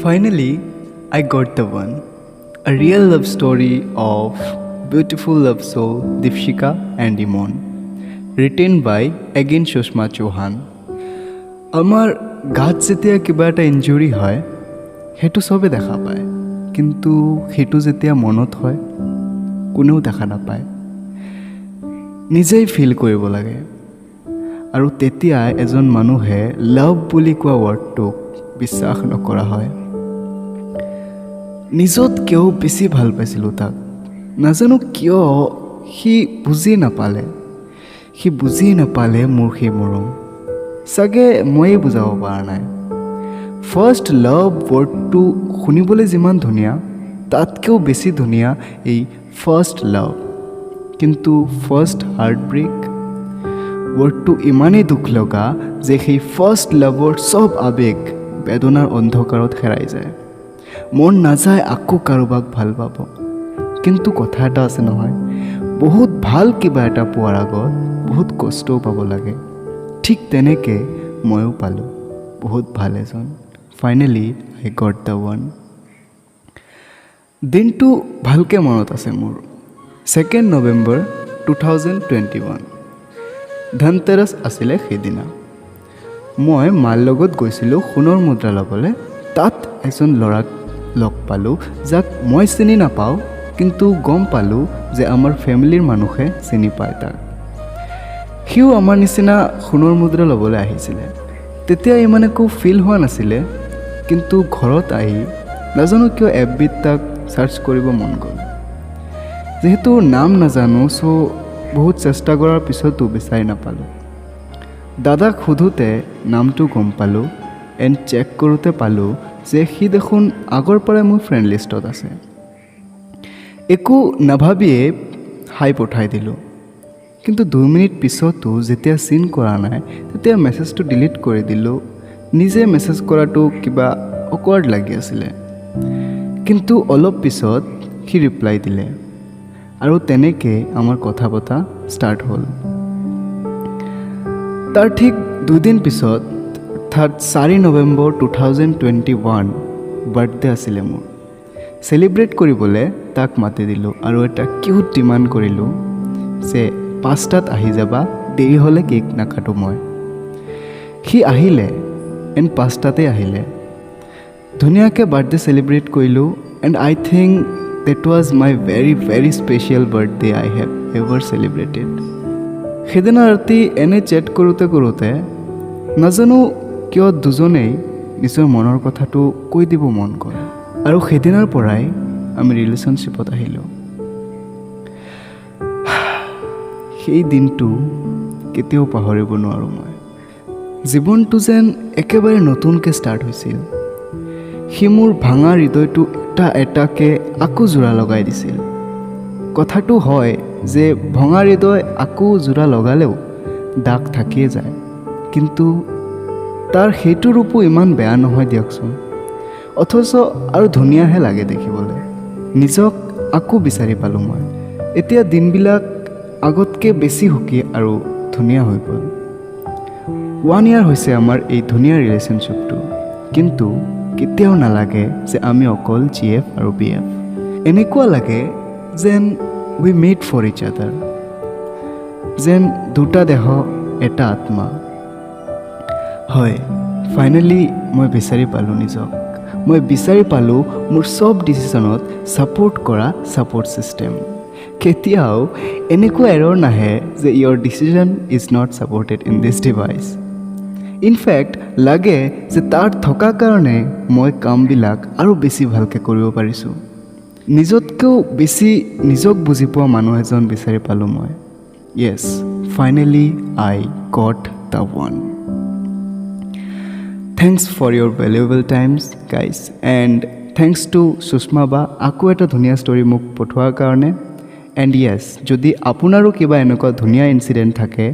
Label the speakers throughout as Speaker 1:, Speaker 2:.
Speaker 1: Finally, I got the one. A real love story of beautiful love soul Dipshika and Imon. Written by again Sushma Chauhan. আমাৰ গাত যেতিয়া কিবা এটা injury হয়, সেইটো চবে দেখা পায়। কিন্তু সেইটো যেতিয়া মনত হয়, কোনেও দেখা নাপায়। নিজেই ফিল কৰিব লাগে। আৰু তেতিয়া এজন মানুহে লাভ বুলি কোৱা ৱৰ্ডটোক বিশ্বাস নকৰা হয়। নিজতকৈও বেছি ভাল পাইছিলোঁ তাক। নাজানো কিয় সি বুজি নাপালে। সি বুজি নাপালে মোৰ সেই মৰম। চাগে ময়ে বুজাব পৰা নাই। ফাৰ্ষ্ট লাভ ৱৰ্ডটো শুনিবলৈ যিমান ধুনীয়া, তাতকৈও বেছি ধুনীয়া এই ফাৰ্ষ্ট লাভ। কিন্তু ফাৰ্ষ্ট হাৰ্ট ব্ৰেক ৱৰ্ডটো ইমানেই দুখ লগা যে সেই ফাৰ্ষ্ট লাভৰ চব আৱেগ বেদনাৰ অন্ধকাৰত হেৰাই যায়। মন নাযায় আকৌ কাৰোবাক ভাল পাব। কিন্তু কথা এটা আছে নহয়, বহুত ভাল কিবা এটা পোৱাৰ আগত বহুত কষ্টও পাব লাগে। ঠিক তেনেকৈ ময়ো পালোঁ বহুত ভাল এজন। Finally, I got the one. দিনটো ভালকৈ মনত আছে মোৰ। 2nd November 2021, Dhanteras আছিলে সেইদিনা। মই মাৰ লগত গৈছিলোঁ সোণৰ মুদ্ৰা ল'বলৈ। তাত এজন ল'ৰাক লগ পালোঁ, যাক মই চিনি নাপাওঁ, কিন্তু গম পালোঁ যে আমাৰ ফেমিলিৰ মানুহে চিনি পায় তাক। সিও আমাৰ নিচিনা সোণৰ মুদ্ৰা ল'বলৈ আহিছিলে। তেতিয়া ইমান একো ফিল হোৱা নাছিলে, কিন্তু ঘৰত আহি নাজানো কিয় এফবিত তাক চাৰ্চ কৰিব মন গ'ল। যিহেতু নাম নাজানো, চ' বহুত চেষ্টা কৰাৰ পিছতো বিচাৰি নাপালোঁ। দাদাক সোধোঁতে নামটো গম পালোঁ এণ্ড চেক কৰোঁতে পালোঁ যে সি দেখোন আগৰ পৰাই মোৰ ফ্ৰেণ্ড লিষ্টত আছে। একো নাভাবিয়ে হাই পঠাই দিলোঁ। কিন্তু 2 মিনিট পিছতো যেতিয়া চিন কৰা নাই, তেতিয়া মেছেজটো ডিলিট কৰি দিলোঁ। নিজে মেছেজ কৰাটো কিবা অকৱাৰ্ড লাগি আছিলে। কিন্তু অলপ পিছত সি ৰিপ্লাই দিলে আৰু তেনেকৈ আমাৰ কথা পতা ষ্টাৰ্ট হ'ল। তাৰ ঠিক দুদিন পিছত, অৰ্থাৎ 4 নৱেম্বৰ 2021, বাৰ্থডে আছিলে মোৰ। চেলিব্ৰেট কৰিবলৈ তাক মাতি দিলোঁ আৰু এটা কিউট ডিমাণ্ড কৰিলোঁ যে 5টাত আহি যাবা, দেৰি হ'লে কেক নাকাটো মই। সি আহিলে এণ্ড 5টাতে আহিলে। ধুনীয়াকৈ বাৰ্থডে চেলিব্ৰেট কৰিলোঁ and I think that was my very very special birthday I have ever celebrated. সেইদিনা ৰাতি এনে চেট কৰোঁতে কৰোঁতে নাজানো কিয় দুজনেই নিজৰ মনৰ কথাটো কৈ দিব মন গ'ল আৰু সেইদিনাৰ পৰাই আমি ৰিলেশ্যনশ্বিপত আহিলোঁ। সেই দিনটো কেতিয়াও পাহৰিব নোৱাৰোঁ মই। জীৱনটো যেন একেবাৰে নতুনকৈ ষ্টাৰ্ট হৈছিল। সি মোৰ ভাঙা হৃদয়টো এটা এটাকৈ আকৌ যোৰা লগাই দিছিল। কথাটো হয় যে ভঙা হৃদয় আকৌ যোৰা লগালেও দাগ থাকিয়ে যায়, কিন্তু তাৰ সেইটো ৰূপো ইমান বেয়া নহয় দিয়কচোন। অথচ আৰু ধুনীয়াহে লাগে দেখিবলৈ। নিজক আকৌ বিচাৰি পালোঁ মই। এতিয়া দিনবিলাক আগতকৈ বেছি সুখী আৰু ধুনীয়া হৈ গ'ল। ওৱান ইয়াৰ হৈছে আমাৰ এই ধুনীয়া ৰিলেশ্যনশ্বিপটো, কিন্তু কেতিয়াও নালাগে যে আমি অকল জিএফ আৰু বিএফ। এনেকুৱা লাগে যেন we made for each other, যেন দুটা দেহ এটা আত্মা হয়। ফাইনেলি মই বিচাৰি পালোঁ নিজক। মই বিচাৰি পালোঁ মোৰ চব ডিচিশ্যনত ছাপোৰ্ট কৰা ছাপোৰ্ট ছিষ্টেম। কেতিয়াও এনেকুৱা এৰৰ নাহে যে your decision is not supported in this device. In fact, লাগে যে তাৰ থকা কাৰণে মই কামবিলাক আৰু বেছি ভালকৈ কৰিব পাৰিছোঁ। নিজতকৈও বেছি নিজক বুজি পোৱা মানুহ এজন বিচাৰি পালোঁ মই। Yes, finally I got the one. Thanks for your valuable times, guys, and thanks to Sushma বা আকৌ এটা ধুনীয়া ষ্টৰী মোক পঠোৱাৰ কাৰণে। এণ্ড য়েছ, যদি আপোনাৰো কিবা এনেকুৱা ধুনীয়া ইনচিডেণ্ট থাকে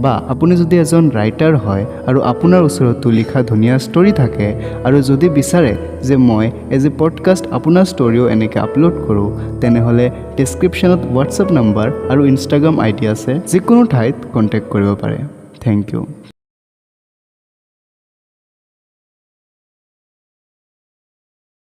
Speaker 1: বা আপুনি যদি এজন ৰাইটাৰ হয় আৰু আপোনাৰ ওচৰতো লিখা ধুনীয়া ষ্টৰী থাকে আৰু যদি বিচাৰে যে মই এজ এ পডকাষ্ট আপোনাৰ ষ্টৰিও এনেকৈ আপলোড কৰোঁ, তেনেহ'লে ডেছক্ৰিপশ্যনত হোৱাটছআপ নাম্বাৰ আৰু ইনষ্টাগ্ৰাম আই ডি আছে। যিকোনো ঠাইত কণ্টেক্ট কৰিব পাৰে। Thank you.